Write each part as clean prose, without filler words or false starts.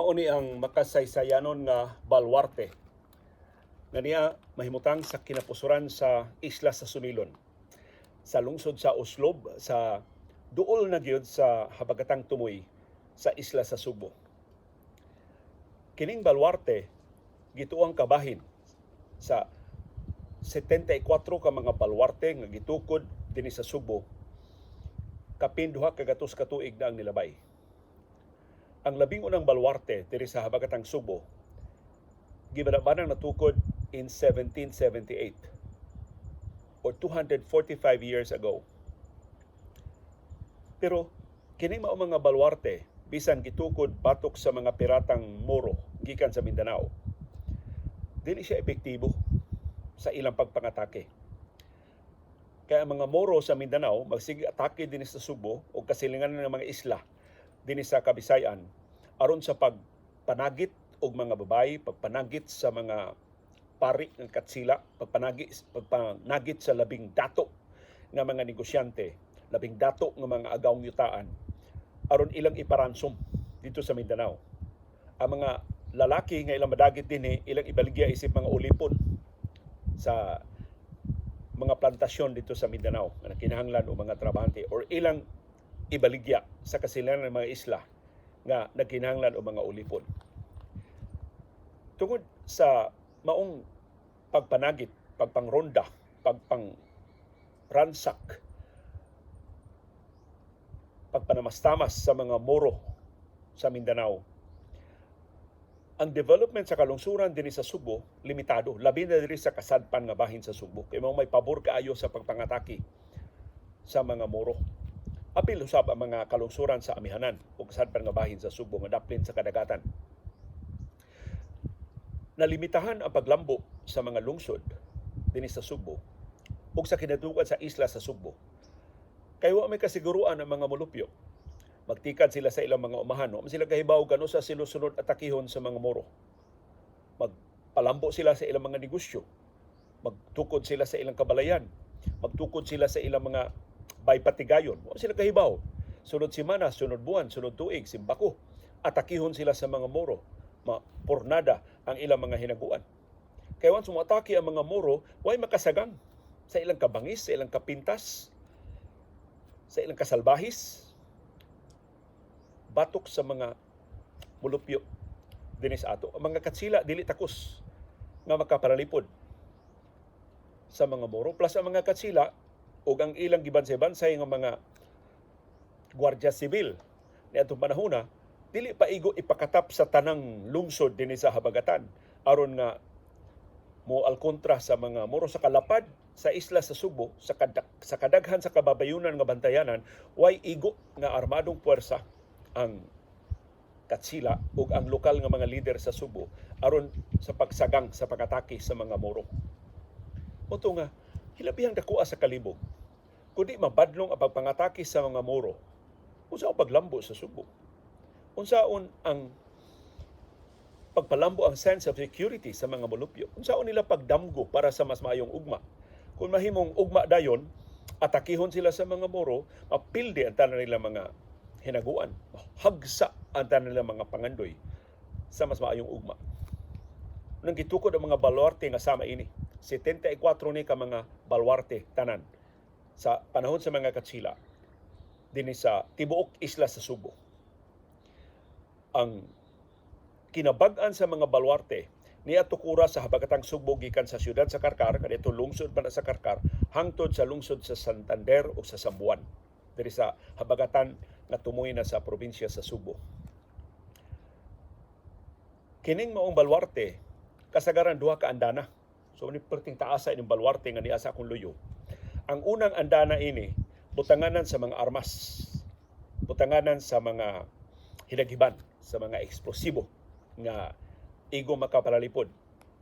Mao ni ang makasaysayanon nga balwarte nga niya mahimutang sa kinapusuran sa isla sa Sumilon, sa lungsod sa Oslob, sa duol na gyud sa habagatang tumoy sa isla sa Subo. Kining balwarte gituang kabahin sa 74 ka mga balwarte nga gitukod dinhi sa Subo kapin 200 ka tuig na ang nilabay. Ang labing unang balwarte diri sa habagatang Subo gibanabanang natukod in 1778 or 245 years ago. Pero kini mao mga balwarte, bisan gitukod batok sa mga piratang Moro gikan sa Mindanao, dili siya epektibo sa ilang pagpangatake. Kaya ang mga Moro sa Mindanao magsige atake dinhi sa Subo o kasilingan ng mga isla dinhi sa Kabisayan aron sa pagpanagit og mga babayi, pagpanagit sa mga pari ng katsila, pagpanagit sa labing dato nga mga negosyante, labing dato nga mga agawng yutaan aron ilang iparansom dito sa Mindanao. Ang mga lalaki nga ilang madagit dinhi, ilang ibaligya isip mga ulipon sa mga plantasyon dito sa Mindanao nga kinahanglan og mga trabahante or ilang ibaligya sa kasilingan ng mga isla nga nagkinahanglan og mga ulipon. Tungod sa maong pagpanagit, pagpangronda, pagpang-ransack, pagpanamastamas sa mga Moro sa Mindanao, ang development sa kalungsuran dinhi sa Subo limitado, labi na diri sa kasadpan nga bahin sa Subo. Kay mao may pabor kaayo sa pagpangatake sa mga Moro. Apil usab ang mga kalungsuran sa amihanan o kasadpan nga bahin sa Subo nga daplin sa kadagatan. Nalimitahan ang paglambo sa mga lungsod dinhi sa Subo ug sa kinatukan sa isla sa Subo. Kay wa may kasiguruan ang mga molupyo. Magtikad sila sa ilang mga umahan, wa man sila kahibaw kanus-a sila sunod atakihon sa mga Moro. Magpalambo sila sa ilang mga negosyo. Magtukod sila sa ilang kabalayan. Magtukod sila sa ilang mga baypatigayon. Wa sila kahibaw. Sunod semana, sunod buwan, sunod tuig, simbako, atakihon sila sa mga Moro. Mapurnada ang ilang mga hinaguan. Kaya once muatake ang mga Moro, way makasagang sa ilang kabangis, sa ilang kapintas, sa ilang kasalbahis, batok sa mga mulupyo dinhi sa ato. Ang mga katsila dili takos nga makaparalipod sa mga Moro. Plus ang mga katsila ug ang ilang gibansay-bansay nga mga Gwardiya Sibil niadtong panahona dili pa igo ipakatap sa tanang lungsod dinhi sa habagatan aron nga mo alkontra sa mga Moro. Sa kalapad sa isla sa Subo, sa kadaghan sa kababayunan nga bantayanan, way igo nga armadong puwersa ang katsila ug ang lokal nga mga lider sa Subo aron sa pagsagang sa pag-atake sa mga Moro. Mao to nga hilabihang dakoa sa kalibog. Kundi mabadlong ang pagpangatake sa mga Moro, unsa ang paglambo sa Subo? Unsaon ang pagpalambo ang sense of security sa mga molupyo? Unsaon nila pagdamgo para sa mas maayong ugma? Kung mahimong ugma dayon, atakihon sila sa mga Moro, mapildi ang tanan nila mga hinaguan, hagsa ang tanan nila mga pangandoy sa mas maayong ugma. Nang gitukod ang mga baluarte nga sama ini, 74 ni ka mga baluarte tanan sa panahon sa mga Katsila dinhi sa tibuok isla sa Subo. Ang kinabag-an sa mga baluarte niya tukura sa habagatang Subo gikan sa siyudad sa Karkar, kadto lungsod pa na sa Karkar, hangtod sa lungsod sa Santander o sa Sambuan diri sa habagatan nga tumoy na sa probinsya sa Subo. Kining maong baluarte kasagaran duha ka andana. So ni perting taas sa ining baluarte nga niya sa akong luyo. Ang unang andana ini butanganan sa mga armas, butanganan sa mga hinaghiban, sa mga eksplosibo nga igo makaparalipod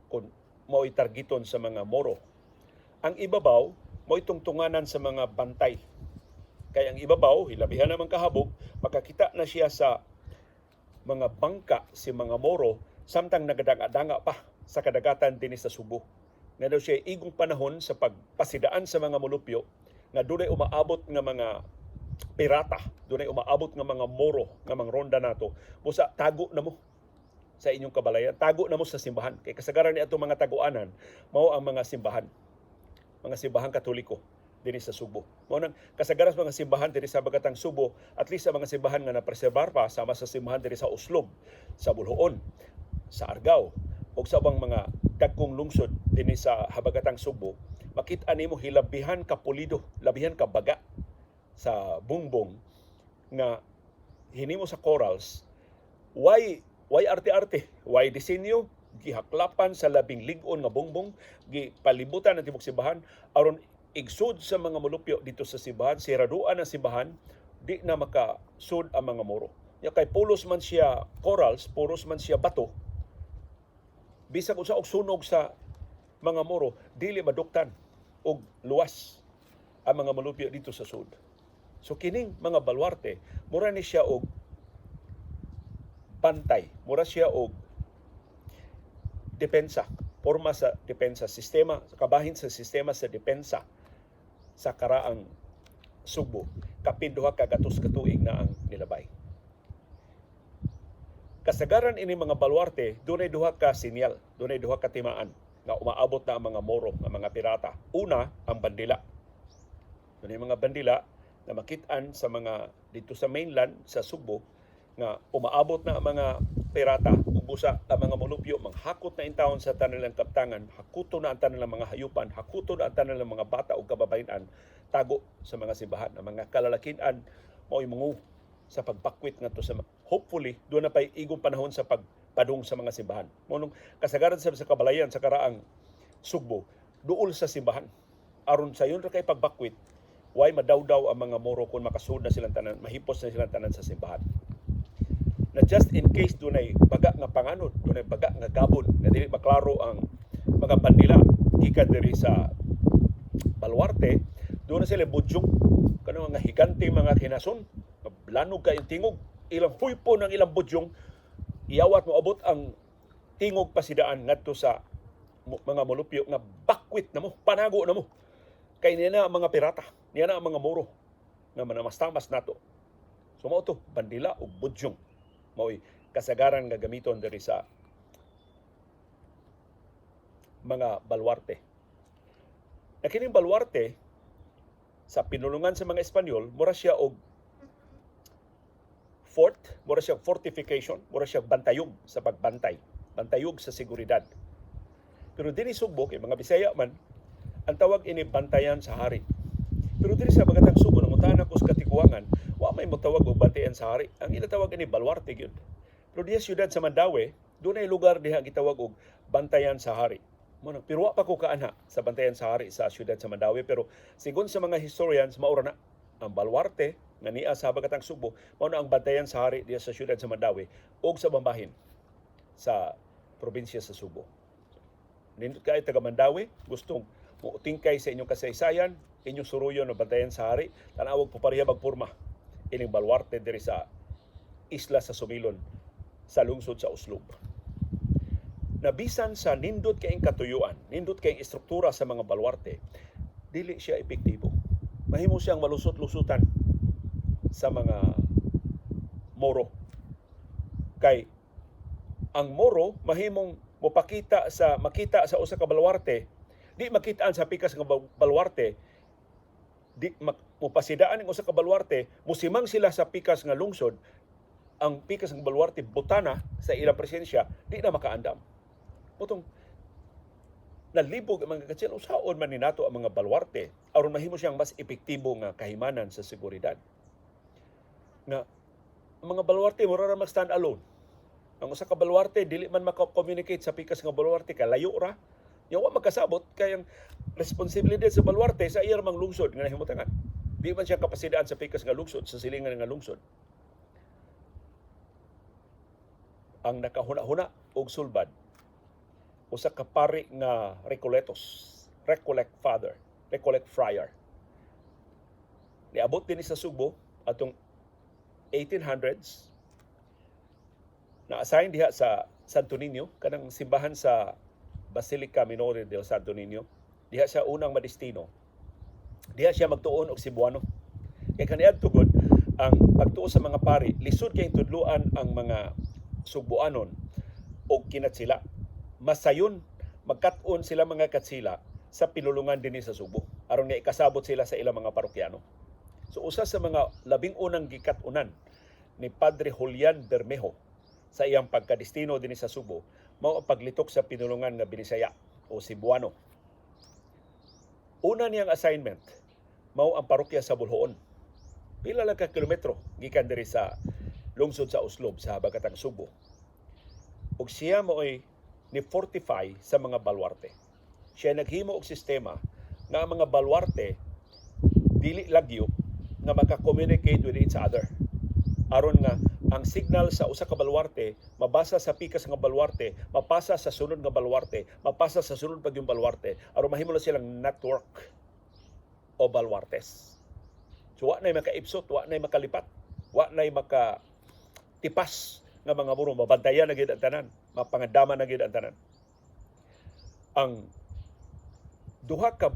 kung mao'y targeton sa mga Moro. Ang ibabaw mao'y tungtunganan sa mga bantay. Kay ang ibabaw, hilabihan naman kahabog, makakita na siya sa mga bangka si mga Moro samtang nagadanga-danga pa sa kadagatan dinhi sa Subo. Nga daw siya igong panahon sa pagpasidaan sa mga molupyo nga dunay umaabot nga mga pirata, dunay umaabot nga mga Moro nga mangronda nato. Busa tago na mo. Sa inyong kabalayan, tago na mo sa simbahan. Kay kasagaran ni atong mga taguanan mao ang mga simbahan. Mga simbahan Katoliko dinhi sa Subo. Mao nang kasagaran sa mga simbahan dinhi sa Habagatang Subo, at least sa mga simbahan nga napreserbar pa, sama sa simbahan dinhi sa Oslob, sa Boljoon, sa Argao, ug sa ubang mga dagkong lungsod dinhi sa Habagatang Subo, makita nimo hilabihan ka pulido, labihan ka baga sa bungbong nga hinimo sa corals. Why arte-arte, why disenyo, gihaklapan sa labing lig-on nga bungbong, gipalibutan ang tibok simbahan aron igsud sa mga mulupyo dito sa simbahan, siraduan ang simbahan, di na makasud ang mga Moro. Ya kay pulos man siya corals, puros man siya bato. Bisag unsa og sunog sa mga Moro, dili maduktan og luwas ang mga mulupyo dito sa sud. So kining mga baluarte, mura ni siya og bantay, mura siya og depensa, porma sa depensa, sistema, kabahin sa sistema sa depensa sa karaang Sugbo, kapin 200 ka tuig na ang nilabay. Kasagaran ini mga baluarte, dunay duha ka sinyal, dunay duha ka timaan nga umaabot na ang mga Moro, nga mga pirata. Una, ang bandila. Dunay mga bandila na makit-an sa mga dito sa mainland sa Sugbo nga umaabot na ang mga pirata ug busa ang mga molupyo manghakot na intawon sa tanan nilang kaptangan, hakuto na ang tanan nilang mga hayupan, hakuto na ang tanan nilang mga bata ug kababayen-an, tago sa mga simbahan. Ang mga kalalakian mao'y mungu sa pagbakwit ngadto sa, hopefully doon na pay igong panahon sa pagpadung sa mga simbahan. Mao nung kasagaran sa kabalayan sa karaang Sugbo, duol sa simbahan aron sayon ra kay pagbakwit, way madawdaw ang mga Moro kung makasud na silang tanan, mahipos na silang tanan sa simbahan. Na just in case dunay baga nga panganod, dunay baga nga gabon nga dili maklaro ang mga bandila gikan diri sa baluarte, doon na sila budyong, kanang mga higante, mga hinason, lanog kay tingog, ilang huypo ng ilang budyong, iyawat moabot ang tingog pasidaan ngadto sa mga molupyo nga bakwit na mo, panago na mo. Kay niya na ang mga pirata, niya na ang mga Moro nga manamastamas nato. So mao to, bandila ug budyong mao'y kasagaran nga gamiton diri sa mga baluarte. Na kining baluarte sa pinulungan sa mga Espanyol, mura siya og fort, mura siya og fortification, mura siya og bantayog sa pagbantay, bantayog sa seguridad. Pero dinhi Sugbo, kay mga Bisaya man, ang tawag ini bantayan sa hari. Pero diri sa Habagatang Subo, nangutana ko sa katiguangan, wa may motawag og bantayan sa hari. Ang ila tawag ini baluarte gyud. Pero diha siyudad sa Mandaue, dunay lugar diha gitawag og bantayan sa hari. Mo na, pero wa pa ko kaanha sa bantayan sa hari sa siyudad sa Mandaue, pero sigon sa mga historians, maura na ang baluarte nga niya sa Habagatang Subo, mao na ang bantayan sa hari diha sa siyudad sa Mandaue ug sa bambahin sa probinsya sa Subo. Nindot kay taga Mandaue, gustong mutingkay sa inyong kasaysayan, inyong suruyon o bantayan sa hari, tanawag po pareha magporma ining baluarte diri sa isla sa Sumilon sa lungsod sa Oslob. Nabisan sa nindot kaayong katuyuan, nindot kaayong istruktura sa mga baluarte, dili siya epektibo. Mahimo siyang malusot-lusutan sa mga Moro. Kay ang Moro mahimong mopakita sa makita sa usa ka baluarte, di makitaan sa pikas nga baluarte, di mopasidaan ang usa ka baluarte, musimang sila sa pikas nga lungsod, ang pikas ng baluarte butana sa ilang presensya, di na makaandam. Mao tong nalibog ang mga katsil, usaon man ni nato ang mga baluarte aron mahimo siyang mas epektibo nga kahimanan sa seguridad. Nga ang mga baluarte mura ra mag stand alone. Ang usa ka baluarte dili man maka-communicate sa pikas nga baluarte, kalayo ra. Nya wa magkasabot kay ang responsibilidad sa baluarte sa iya mang lungsod nga nahimutangan. Di man siya kapasidaan sa pikas nga lungsod, sa silingan nga lungsod. Ang nakahuna-huna og sulbad, usa ka pari nga Recoletos, Recollect Father, Recollect Friar. Niabot din sa Sugbo atong 1800s, na-assign diha sa Santo Niño, kanang simbahan sa Basilica Minore del Santo Niño. Diha siya unang madestino. Diha siya magtuon og Cebuano. Kay kaniadto gud ang pagtuo sa mga pari, lisod kay tudluan ang mga Sugboanon. og kinatsila. Masayon magkat-on sila mga katsila sa pinulungan dinhi sa Subo aron nga ikasabot sila sa ilang mga parokyano. So usa sa mga labing unang gikat-unan ni Padre Julian Bermejo sa iyang pagkadestino dinhi sa Subo mao ang paglitok sa pinulungan nga Binisaya o Cebuano. Una niyang assignment mao ang parokya sa Boljoon. Pila lang ka kilometro gikan diri sa lungsod sa Oslob sa Habagatang Subo. Ug siya mao'y ni fortify sa mga baluarte. Siya naghimo og sistema nga ang mga baluarte dili lagyo nga maka-communicate with each other, aron nga ang signal sa usa ka baluarte mabasa sa pikas nga baluarte, mapasa sa sunod nga baluarte, mapasa sa sunod pa gyud baluarte, aron mahimo na silang network o baluartes. So wa nay makaipsot, wa nay makalipat, wa nay maka tipas nga mga Moro. Mabantayan na gyud ang tanan, mapangandaman na gyud ang tanan. Ang duha ka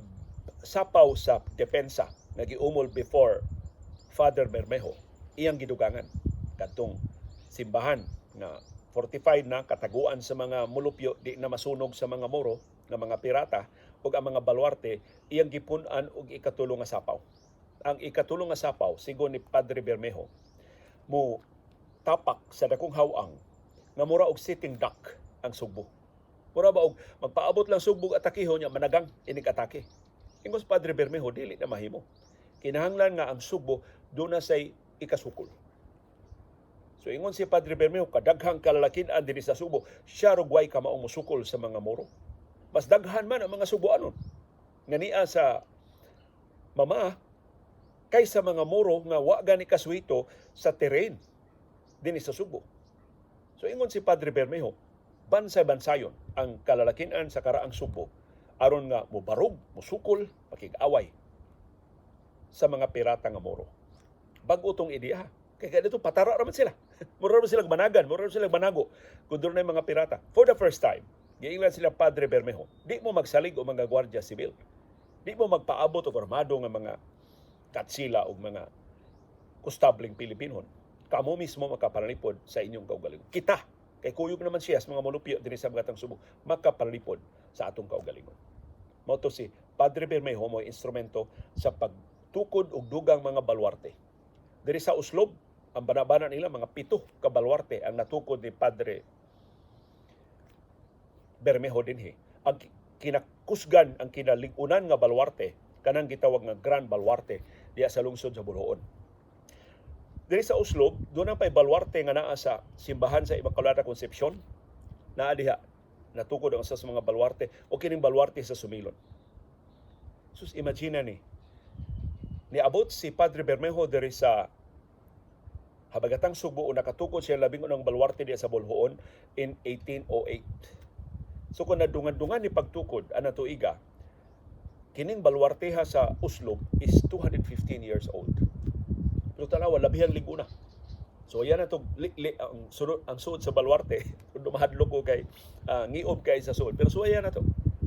sapaw sa depensa nga giumol before Father Bermejo, iyang gidugangan: kadtong simbahan nga fortified na, kataguan sa mga mulupyo, di na masunog sa mga Moro nga mga pirata, ug ang mga baluarte iyang gipun-an og ikatulo nga sapaw. Ang ikatulo nga sapaw, sigon ni Padre Bermejo, mo tapak sa dakong haw-ang nga mura og sitting duck ang Sugbo. Mura ba og magpaabot lang Sugbo atakihon niya, managang inig atake. Ingos Padre Bermejo, dili na mahimo. Kinahanglan nga ang Sugbo duna say ikasukol. So ingon si Padre Bermejo, kadaghang kalalakian dinhi sa Subo, siya rog way kamaong musukol sa mga Moro. Mas daghan man ang mga Suboanon nga niya sa mama kaysa mga Moro nga wa gani kasuhito sa terrain dinhi sa Subo. So ingon si Padre Bermejo, bansay-bansayon ang kalalakian sa karaang Subo aron nga mobarog, musukol, pakig-away sa mga pirata nga Moro. Bag-o tong ideya. Kay kaya dito patara raman sila. Mura raman silang managan, mura raman silang manago kung doon na yung mga pirata. For the first time, giingnan sila Padre Bermejo, di mo magsalig o mga gwardiya sibil. Di mo magpaabot og armado nga mga katsila o mga kustabling Pilipinon. Kamo mismo makapanalipod sa inyong kaugalingon. Kita, kay kuyog naman siya sa mga molupyo dinhi sa Habagatang Subo, makapanalipod sa atong kaugalingon. Mao to si Padre Bermejo mo instrumento sa pagtukod og dugang mga baluarte. Diri sa Oslob, ang banabana nila mga 7 ka baluarte ang natukod ni Padre Bermejo dinhi. Ang kinakusgan, ang kinalig-unan nga baluarte, kanang gitawag nga Grand Baluarte diya sa lungsod sa Boljoon. Diri sa Oslob, doon ang pay baluarte nga naa sa simbahan sa Immaculada Concepcion. Naa diha natukod ang usa sa mga baluarte o kining baluarte sa Sumilon. Sus, imagine ni niabot si Padre Bermejo diri sa Habagatang Subo o nakatukod siya labing unang baluarte diya sa Boljoon in 1808. So kung nadungan-dungan ni pagtukod ana tuiga, kining baluarteha sa Oslob is 215 years old. Pero tanawa, labihang ligo na. So yan na to li, li, ang sunod, ang suod sa baluarte. Kung mahadlok ko kay ngiob kay sa suod. Pero suwayan na to.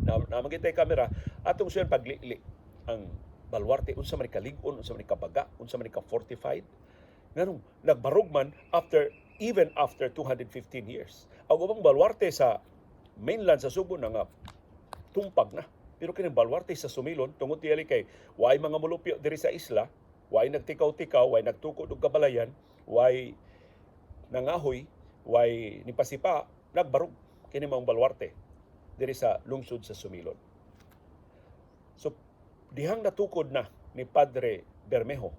Na na kamera atong suyan paglili ang baluarte, unsa man ni kalig-on, unsa man ni kabaga, unsa man ni ka fortified. Nganong nagbarog man after even after 215 years. Ang ubang baluarte sa mainland sa Subo na nga tumpag na. Pero kining baluarte sa Sumilon, tungod tiyali kay way mga mulupyo diri sa isla, way nagtikaw-tikaw, way nagtukod og kabalayan, way nangahoy, way nipasipa, nagbarog kini maong baluarte diri sa lungsod sa Sumilon. So dihang natukod na ni Padre Bermejo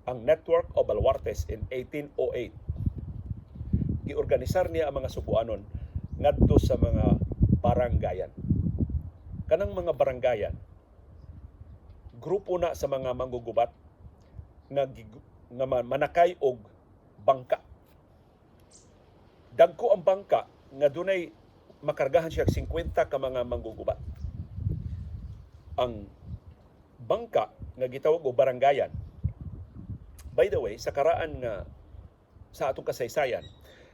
ang network of baluartes in 1808, giorganisar niya ang mga Subuanon ngadto sa mga baranggayan. Kanang mga baranggayan, grupo na sa mga manggugubat nga manakay og bangka. Dagko ang bangka nga dunay makargahan siya 50 ka mga manggugubat. Ang bangka nga gitawag og baranggayan. By the way, sa karaan nga sa atong kasaysayan,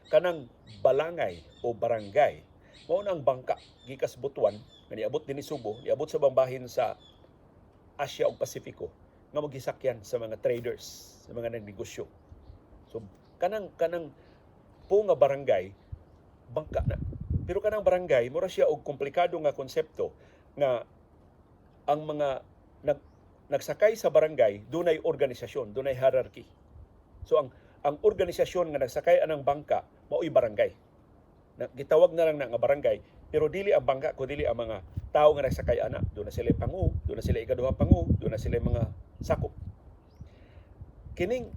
kanang balangay o barangay mao na ang bangka gikas Butuan nga niabot dinhi Subo, niabot sa bambahin sa Asia ug Pasifiko nga magisakyan sa mga traders, sa mga nagnegosyo. So kanang po nga barangay, bangka na. Pero Pero kanang barangay, mura siya og komplikado nga konsepto nga ang mga nagsakay sa barangay dunay organisasyon, dunay hierarchy. So ang organisasyon nga nagsakay anang bangka mao'y barangay. Na, gitawag na lang na nga barangay, pero dili ang bangka ko dili ang mga tawo nga nagsakay ana. Doon na sila pangu, doon na sila ikaduhang pangu, doon na sila mga sakop. Kining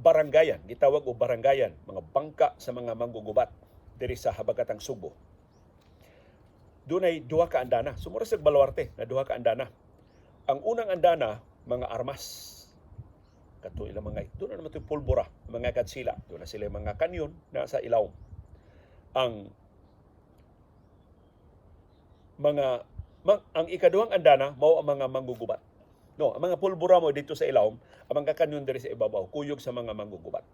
barangayan, gitawag og barangayan, mga bangka sa mga manggugubat diri sa Habagatang Subo. Dunay duha ka andana. Sumura sa baluarte na duha ka andana. Ang unang andana, mga armas. Kato ilang mga, doon na naman ito pulbura, mga katsila. Doon na sila mga kanyon na sa ilawom. Ang mga ang ikaduhang andana mao ang mga manggugubat. No, ang mga pulbura mo dito sa ilawom, ang mga kanyon diri sa ibabaw, kuyog sa mga manggugubat.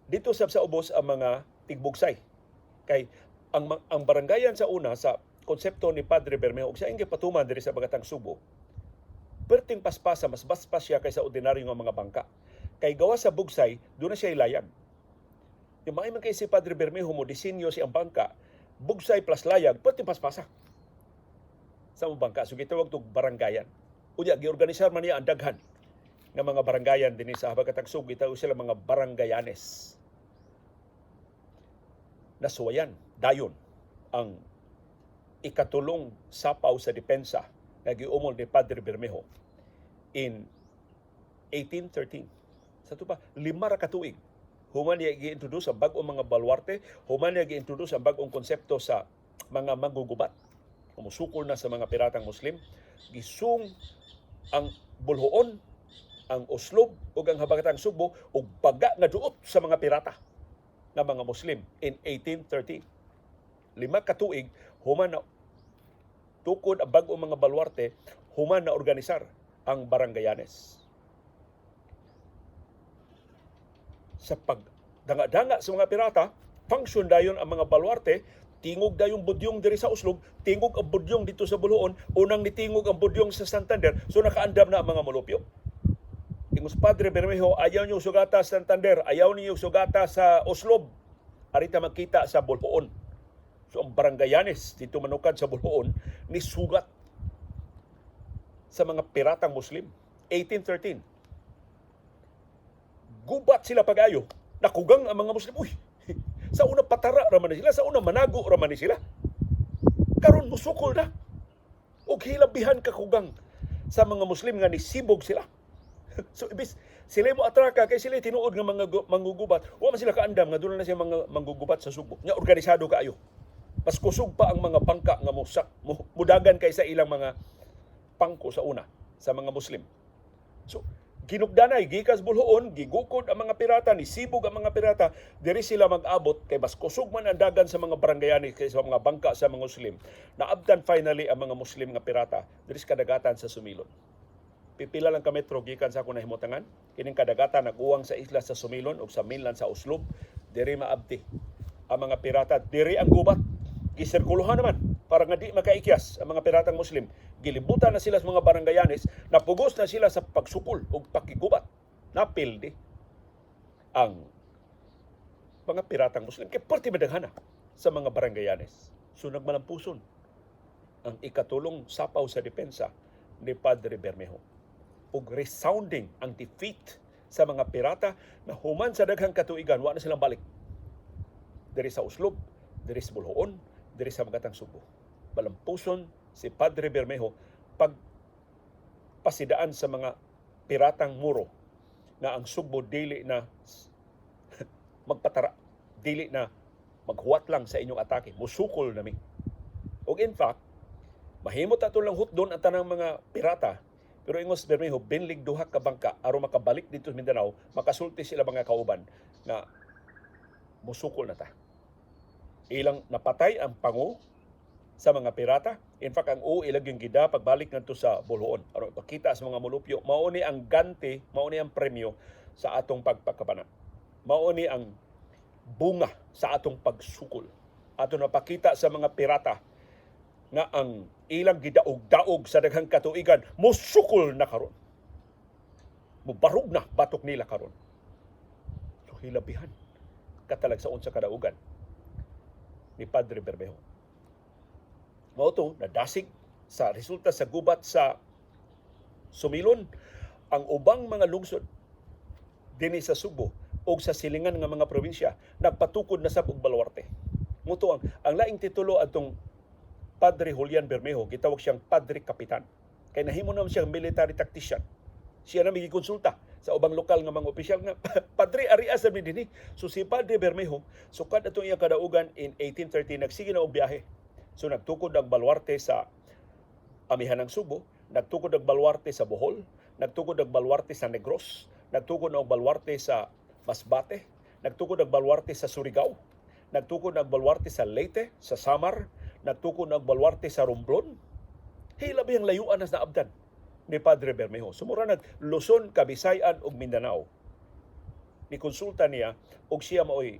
Dito sab sa ubos ang mga tigbugsay. Kay ang barangayan sa una sa konsepto ni Padre Bermejo ug sa iyang gipatuman diri sa Bagatang Subo, perting paspasa, mas baspas siya kaysa ordinaryo nga mga bangka. Kay gawa sa bugsay, doon na siya ilayag. Yung mga man kay si Padre Bermejo mo disenyo si ang bangka, bugsay plus layag, perting paspasa sa mga bangka. So gitawag tog barangayan. Unya giorganisar man niya ang daghan nga mga barangayan dinhi sa Habagatang Subo, gitawag sila mga barangayanes. Nasuwayan dayon ang ikatulong sapaw sa depensa nga giumol ni Padre Bermejo in 1813. Sa ato pa, 5 ra ka tuig human niya gi-introduce ang bag-ong mga baluarte, human niya gi-introduce ang bag-ong konsepto sa mga manggugubat. Umusukol na sa mga piratang Muslim, gisung ang Boljoon, ang Oslob ug ang Habagatang Sugbo ug baga nga duot sa mga pirata nga mga Muslim in 1813. 5 ka tuig human na tukod ang bag-ong mga baluarte, human na organisar ang barangayanes. Sa pagdanga-danga sa mga pirata, function dayon ang mga baluarte, tingog dayong budyong diri sa Oslob, tingog ang budyong dito sa Boljoon, unang nitingog ang budyong sa Santander, so nakaandam na ang mga molupyo. Ingos Padre Bermejo, ayaw niyo sugata sa Santander, ayaw niyo sugata sa Oslob, arita magkita sa Boljoon. So ang barangayanes dito manukad sa Boljoon ni sugat sa mga piratang Muslim. 1813. Gubat sila pag-ayo. Nakugang ang mga Muslim. Uy, sa una patara raman ni sila, sa una manago raman ni sila. Karon musukol na. Og hilabihan kakugang sa mga Muslim nga nisibog sila. So ibis sila mo atraka kay sila tinuod nga mga manggugubat. Wa man sila kaandam nga doon na siya mga manggugubat sa Subo. Nya organisado kaayo. Mas kusog pa ang mga bangka nga mudagan kaysa ilang mga pangko sa una sa mga Muslim. So ginugdanay gikas Boljoon, gigukod ang mga pirata, nisibog ang mga pirata, diri sila mag-abot kay mas kusog man ang dagan sa mga barangayani kaysa sa mga bangka sa mga Muslim. Naabtan finally ang mga Muslim nga pirata diri sa kadagatan sa Sumilon. Pipila lang ka metro gikan sa ako nahimutangan, kining kadagatan nag-uwang sa isla sa Sumilon ug sa mainland sa Oslob, diri maabti ang mga pirata, diri ang gubat. Gisirkuluhan naman para nga di makaikyas ang mga piratang Muslim. Gilibutan na sila sa mga barangayanes, napugos na sila sa pagsukol ug pakigubat. Napildi ang mga piratang Muslim kay perti madaghana sa mga barangayanes. So nagmalampuson ang ikatulong sapaw sa depensa ni Padre Bermejo. Ug resounding ang defeat sa mga pirata na human sa daghang katuigan, wa na silang balik diri sa Oslob, diri sa Boljoon, diri sa Habagatang Subo. Malampuson si Padre Bermejo pag pasidaan sa mga piratang Muro na ang Sugbo dili na magpatara, dili na maghuwat lang sa inyong atake, musukol nami. Ug in fact, mahimot ato lang hutdon ang tanang mga pirata, pero ingos Bermejo, binlig duha ka bangka aron makabalik dito sa Mindanao, makasulti sila mga kauban na musukol na ta. Ilang napatay ang pangu sa mga pirata. In fact, ang U ilang yung gida pagbalik ngadto sa Boljoon. Aron ipakita sa mga molupyo, mao ni ang ganti, mao ni ang premyo sa atong pagpakabana. Mao ni ang bunga sa atong pagsukol. Ato napakita sa mga pirata nga ang ilang gidaog-daog sa daghang katuigan musukol na karon. Mubarog na batok nila karon. So hilabihan katalagsaon sa kadaugan. ni Padre Bermejo. Mao to nadasig sa resulta sa gubat sa Sumilon ang ubang mga lungsod dinhi sa Sugbo o sa silingan nga mga probinsya nagpatukod na sab og baluarte. Mao to ang laing titulo adtong Padre Julian Bermejo, gitawag siyang Padre Kapitan. Kay nahimo naman siyang military tactician. Siya na konsulta sa ubang lokal nga mga opisyal nga, "Padre, aria sa mi dinhi." So si Padre Bermejo, sukad atong iyang kadaugan in 1830, nagsige na og biyahe. So nagtukod ang baluarte sa amihan ng Subo, nagtukod ang baluarte sa Bohol, nagtukod ang baluarte sa Negros, nagtukod ang baluarte sa Masbate, nagtukod ang baluarte sa Surigao, nagtukod ang baluarte sa Leyte, sa Samar, nagtukod ang baluarte sa Romblon. Hilabi ang layuan na naabdan ni Padre Bermejo. Sumura nag Luzon, Kabisayan ug Mindanao. Ni konsulta niya og siya maoy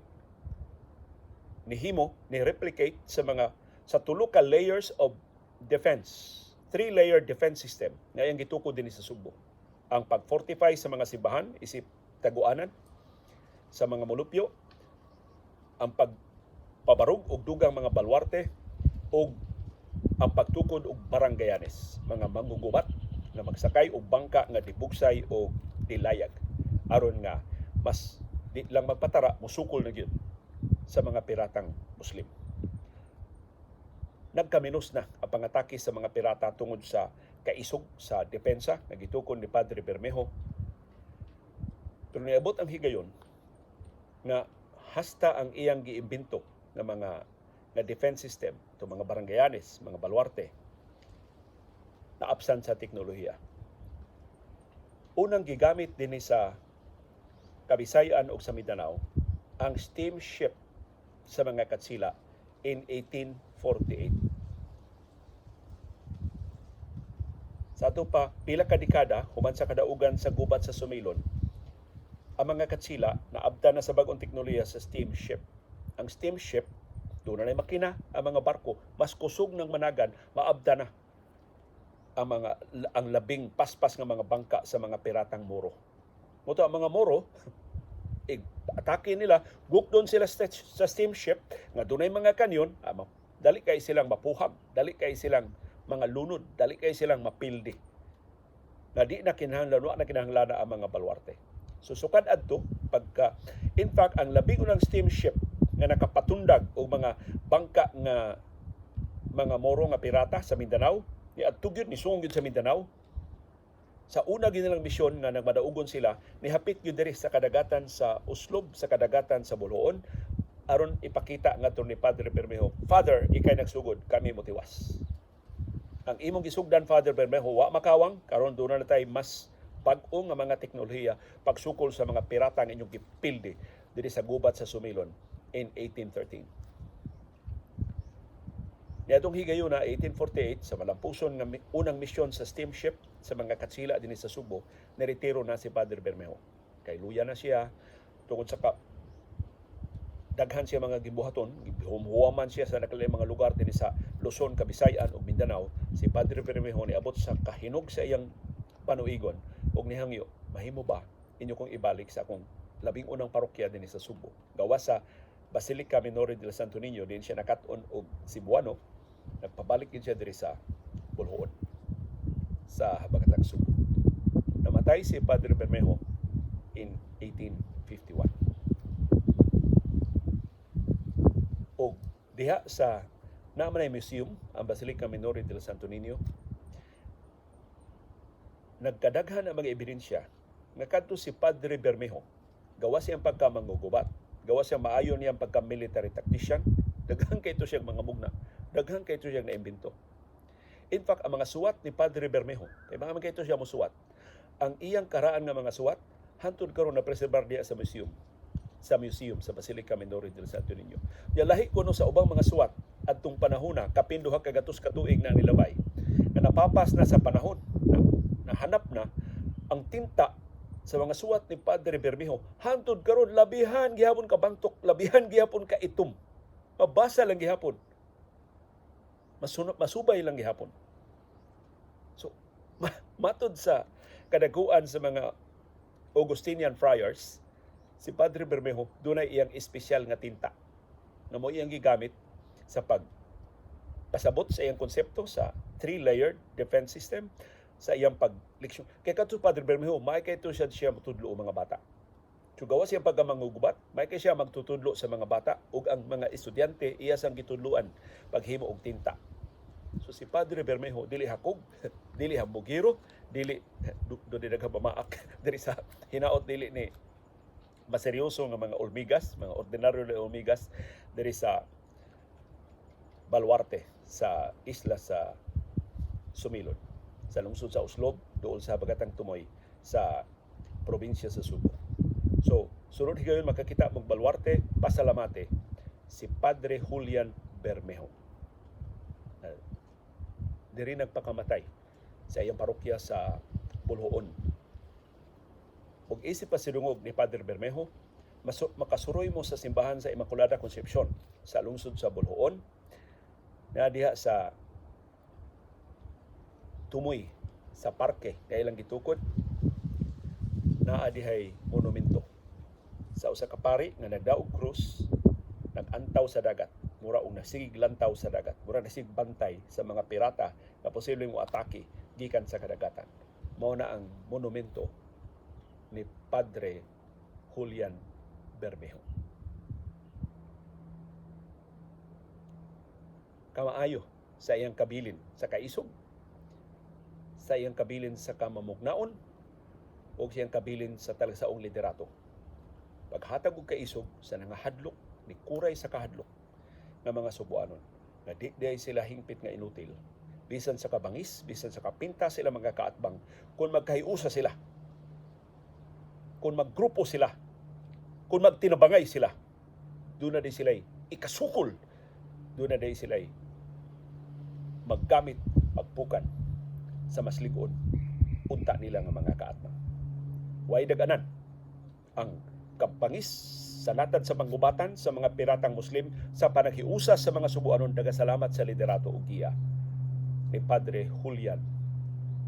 nihimo, ni replicate sa mga sa tulo ka layers of defense. Three-layer defense system nga iyang gitukod dinhi sa Sugbo. Ang pag-fortify sa mga simbahan isip taguanan sa mga mulupyo, ang pagpabarog og dugang mga baluarte ug ang pagtukod og barangayanes, mga manggugubat nga magsakay og bangka nga dibugsay o dilayag aron nga mas di lang magpatara, musukol na gyud sa mga piratang Muslim. Nagkaminos na ang pangatake sa mga pirata tungod sa kaisog sa depensa nga gitukon ni Padre Bermejo. Pero niabot ang higayon nga hasta ang iyang giimbento nga mga nga defense system, ito mga barangayanes, mga baluarte, naabsan sa teknolohiya. Unang gigamit dinhi sa Kabisayan ug sa Mindanao ang steamship sa mga Katsila in 1848. Sa ato pa, pila ka dekada human sa kadaugan sa gubat sa Sumilon, ang mga Katsila naabtan na sa bag-ong teknolohiya sa steamship. Ang steamship, doon na makina ang mga barko, mas kusog ng managan, maabta na ang labing paspas nga mga bangka sa mga piratang Moro. Mao to ang mga Moro, atake nila, gukdon sila sa steamship nga dunay mga kanyon, dali kay silang mapuhag, dali kay silang mga lunod, dali kay silang mapildi. Na di na kinahanglan, wa na kinahanglan ang mga baluarte. So sukad adto pagka, in fact, ang labing unang steamship nga nakapatundag og mga bangka nga mga Moro nga pirata sa Mindanao, ni adto gyud, ni gyud sa Mindanao. Sa una gyud nilang misyon nga nagmadaugon sila, nihapit gyud diri sa kadagatan sa Oslob, sa kadagatan sa Boljoon, aron ipakita ngadto ni Padre Bermejo, "Father, ikay nagsugod, kami motiwas. Ang imong gisugdan, Father Bermejo, wa makawang. Karon doon na tay mas bag-o nga mga teknolohiya pagsukol sa mga pirata nga inyong gipildi diri sa gubat sa Sumilon in 1813." Niadtong higayuna 1848, sa malampuson nga unang misyon sa steamship sa mga Katsila dinhi sa Subo, niretiro na si Padre Bermejo. Kay luya na siya tungod sa ka daghan siya mga gibuhaton, human siya sa nakalaing mga lugar dinhi sa Luzon, Kabisayan ug Mindanao. Si Padre Bermejo niabot sa kahinog sa iyang panuigon ug nihangyo, "Mahimo ba inyo kong ibalik sa akong labing unang parokya dinhi sa Subo?" Gawas sa Basilica Minore del Santo Niño, din siya nakat-on og Cebuano, nagpabalik din siya diri sa Boljoon sa Habagatang Subo. Namatay si Padre Bermejo in 1851. Og diha sa naa man museum ang Basilica Minore del Santo Niño, nagkadaghan ang mga ebidensya nga kadto si Padre Bermejo, gawas siyang pagkamangugubat, gawas siyang maayo niyang pagka-military tactician, daghan kay ito siyang mga mugna, daghan kay ito siyang naimbento. In fact, ang mga suwat ni Padre Bermejo, kay mga man kay ito siya mosuwat, ang iyang karaan nga mga suwat hantod karon na preserbar diha sa museum sa Basilica Minore del Santo Niño. Ya lahi kuno sa ubang mga suwat adtong panahona, kapin 200 ka tuig na nilabay, nga napapas na sa panahon, na nahanap na ang tinta sa mga suwat ni Padre Bermejo, hantod karon labihan gihapon ka bantok, labihan gihapon ka itom. Mabasa lang gihapon. Masubay lang gihapon. So, matod sa kadaguan sa mga Augustinian friars, si Padre Bermejo dunay iyang espesyal nga tinta nga mo iyang gigamit. Sa pag pasabot sa iyang konsepto sa three-layered defense system, sa iyang pagleksyon. Kay kadto Padre Bermejo, may kay to siya siya motudlo og mga bata. So gawas iyang pagkamangugubat, may kay siya magtutudlo sa mga bata ug ang mga estudyante iya sang gitudloan paghimo og tinta. So si Padre Bermejo dili hakog, dili hambugiro, dili do di pamaak diri sa hinaot, dili ni maseryoso nga mga olmigas, mga ordinaryo na olmigas diri sa baluarte sa isla sa Sumilon, sa lungsod sa Oslob, dool sa Bagatang Tumoy sa probinsya sa Subo. So, sunod higayon makakita mong baluarte, pasalamate si Padre Julian Bermejo. Diri nagpakamatay sa iyang parokya sa Boljoon. Ug isip pa sidungog ni Padre Bermejo, makasuroy mo sa simbahan sa Immaculada Concepcion sa lungsod sa Boljoon, na diha sa tumoy sa parke nga ilang gitukod, naa dihay monumento sa usa ka pari nga nagdaog krus, nagantaw sa dagat, mura og nasigig lantaw sa dagat, mura nasig bantay sa mga pirata nga posible mo atake gikan sa kadagatan. Mao na ang monumento ni Padre Julian Bermejo. Kamaayo sa iyang kabilin sa kaisog, sa iyang kabilin sa kamamugnaon, o sa iyang kabilin sa talagsaong liderato. Paghatag og kaisog sa nangahadlok, ni kuray sa kahadlok nga mga Subuanon, nga di diay sila hingpit nga inutil. Bisan sa kabangis, bisan sa kapinta sila mga kaatbang, kung magkahiusa sila, kung maggrupo sila, kung magtinabangay sila, doon na di sila'y ikasukol, doon na di sila'y maggamit, magpukan sa mas ligon unta nila nga mga kaatbang. Way daganan ang kabangis sa latad sa panggubatan sa mga piratang Muslim sa panaghiusa sa mga Subuanon. Dagasalamat sa liderato ug giya ni Padre Julian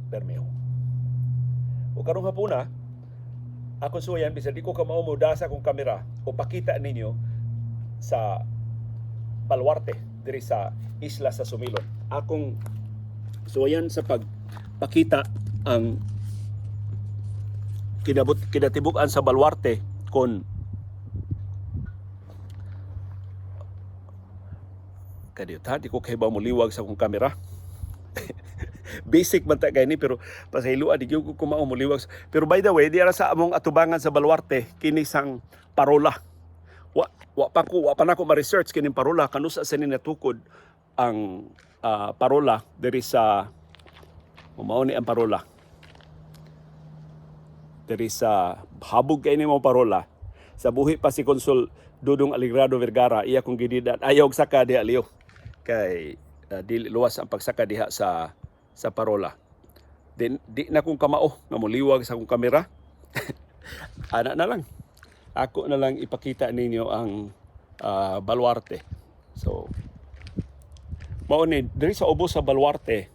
Bermejo. O karong hapuna, ako suwayan, bisan di ko kamao mo sa akong kamera o pakita ninyo sa baluarte diri sa isla sa Sumilon. Akong suwayan sa pagpakita ang kinabot kinatibuk-an sa baluarte kon kadiyot ha, di ko kahibaw mo liwag sa akong kamera. Basic man ta kay ni, pero pasayloa, di gyud ko kumao mo liwag. Pero by the way, di ara sa among atubangan sa baluarte kini sang parola. Wa pa nako ma-research kining parola, kanusa sa ni natukod ang parola diri sa mao ni ang parola diri sa habog kay ni mo parola. Sa buhi pa si Consul Dudong Alegrado Vergara, iya kong gididan, ayaw og saka diha liyo kay dili luwas ang pagsaka diha sa parola. Di na kong kamao nga moliwag sa akong kamera. Ana na lang. Ako na lang ipakita ninyo ang baluarte. So mao ni diri sa ubos sa baluarte,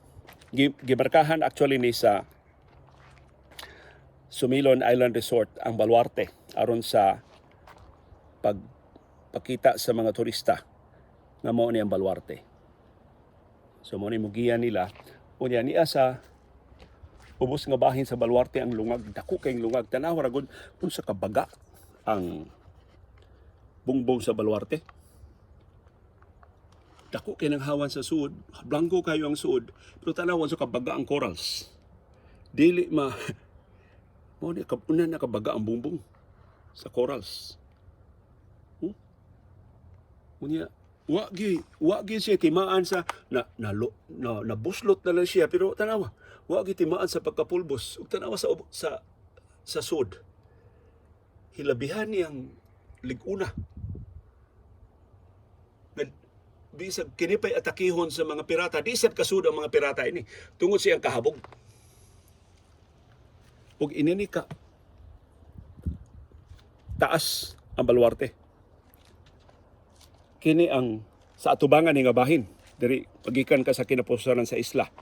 gimarkahan actually ni sa Sumilon Island Resort ang baluarte aron sa pagpakita sa mga turista nga mao ni ang baluarte. So mao ni mugiya nila. Unya niya sa ubos nga bahin sa baluarte ang lungag, dako kayong lungag. Tanawa ra gud unsa ka baga ang bungbong sa baluarte. Dako kay nang hawan sa suod, blanco kayo ang suod, pero tanawa sa kabaga ang corals. Dili ma mo ni una na kabaga ang bungbong sa corals. Unya wa gi siya timaan sa na na, na, nabuslot na lang siya, pero tanawa wa gi timaan sa pagkapulbos. Ug tanawa sa sud, hilabihan niyang liguna. Bisag kini pa'y atakihon sa mga pirata, di sad kasud ang mga pirata ini tungod siyang kahabog. Ug ini ka taas ang baluarte. Kini ang sa atubangan ni nga bahin diri pagikan ka sa kinapusaran sa isla.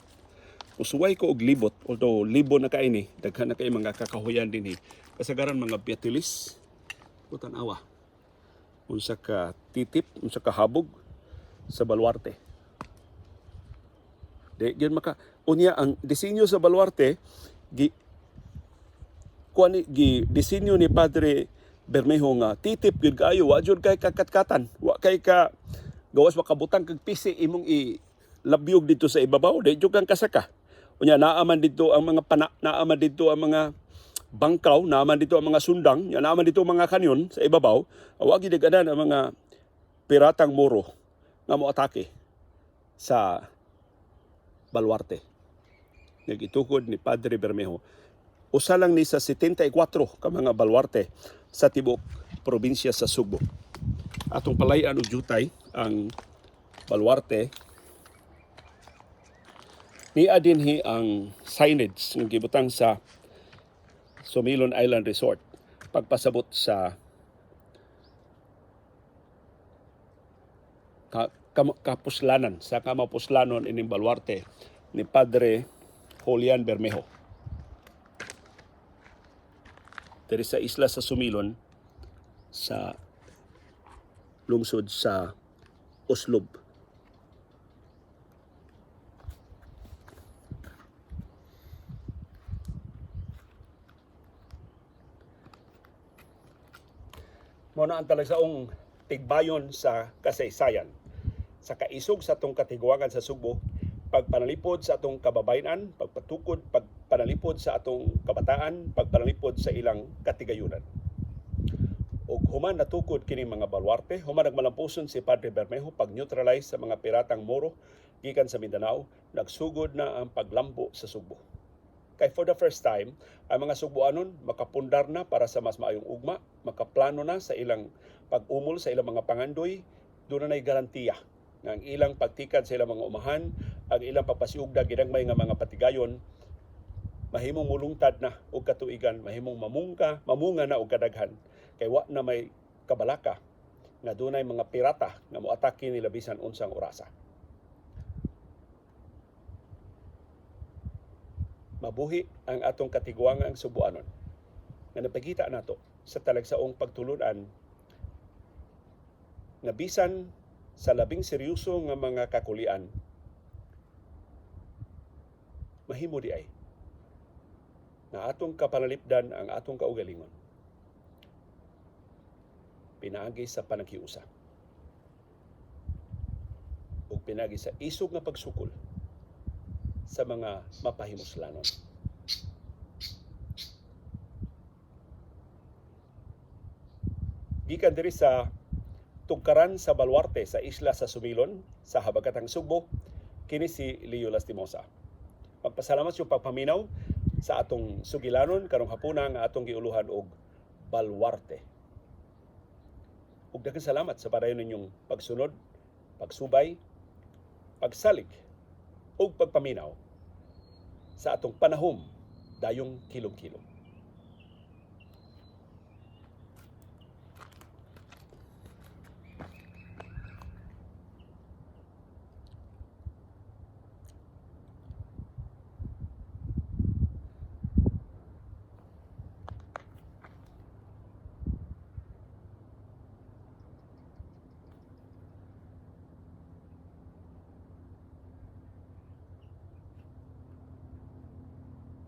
Usuway ko og libot, although libo na kaini, daghan na kay mga kakahuyan dinhi. Kasagaran mga byatilis. Putan awa. Unsa ka titip, unsa ka habog. Sa baluarte. Di gyud maka unya ang disenyo sa baluarte gi kuan ni gi disenyo ni Padre Bermejo nga titip gyud kaayo, wa jud kay kakatkatan, wa kay ka gawas makabutang kag pisi imong i labyog dito sa ibabaw, di jud kang kasaka. Unya naa man dito ang mga pana, naa man dito ang mga bangkaw, naa man dito ang mga sundang, nya naa man dito ang mga kanyon sa ibabaw, wa gid ang mga piratang Moro nga moatake sa baluarte. Nga gitukod ni Padre Bermejo. Usa lang ni sa 74 ka mga baluarte sa tibuok probinsya sa Sugbo. Atong palayan og jutay ang baluarte. Niya dinhi ang signage nga gibutang sa Sumilon Island Resort pagpasabot sa kapuslanan sa kamapuslanon ining baluarte ni Padre Julian Bermejo. Diri sa isla sa Sumilon sa lungsod sa Oslob. Mao na ang talagsaong tigbayon sa kasaysayan. Sa kaisog sa atong katiguangan sa Sugbo, pagpanalipod sa atong kababayen-an, pagpatukod, pagpanalipod sa atong kabataan, pagpanalipod sa ilang katigayunan. Ug human natukod kining mga baluarte, human nagmalampuson si Padre Bermejo pag-neutralize sa mga piratang Moro gikan sa Mindanao, nagsugod na ang paglambo sa Sugbo. Kay for the first time, ang mga Sugboanon makapundar na para sa mas maayong ugma, makaplano na sa ilang pag-umol sa ilang mga pangandoy, doon na na'y garantiya nga ang ilang pagtikad sa ilang mga umahan, ang ilang pagpasiugda ginagmay nga mga patigayon, mahimong mulungtad na og katuigan, mahimong mamunga na og kadaghan. Kay wa na may kabalaka nga dunay mga pirata nga moatake nila bisan unsang orasa. Mabuhi ang atong katiguangang Sugboanon nga napagita nato sa talagsaong pagtulunan nga bisan sa labing seryoso nga mga kakulian, mahimo di ay nga atong kapanalipdan ang atong kaugalingon pinaagi sa panaghiusa ug pinaagi sa isog nga pagsukol sa mga mapahimuslanon. Gikan diri sa tugkaran sa baluarte sa isla sa Sumilon sa Habagatang Sugbo, kini si Leo Lastimosa. Magpasalamat sa pagpaminaw sa atong sugilanon karong hapuna nga atong giuluhan og baluarte. Ug daghang salamat sa padayon ninyong pagsunod, pagsubay, pagsalig ug pagpaminaw sa atong panahom dayong kilom-kilom.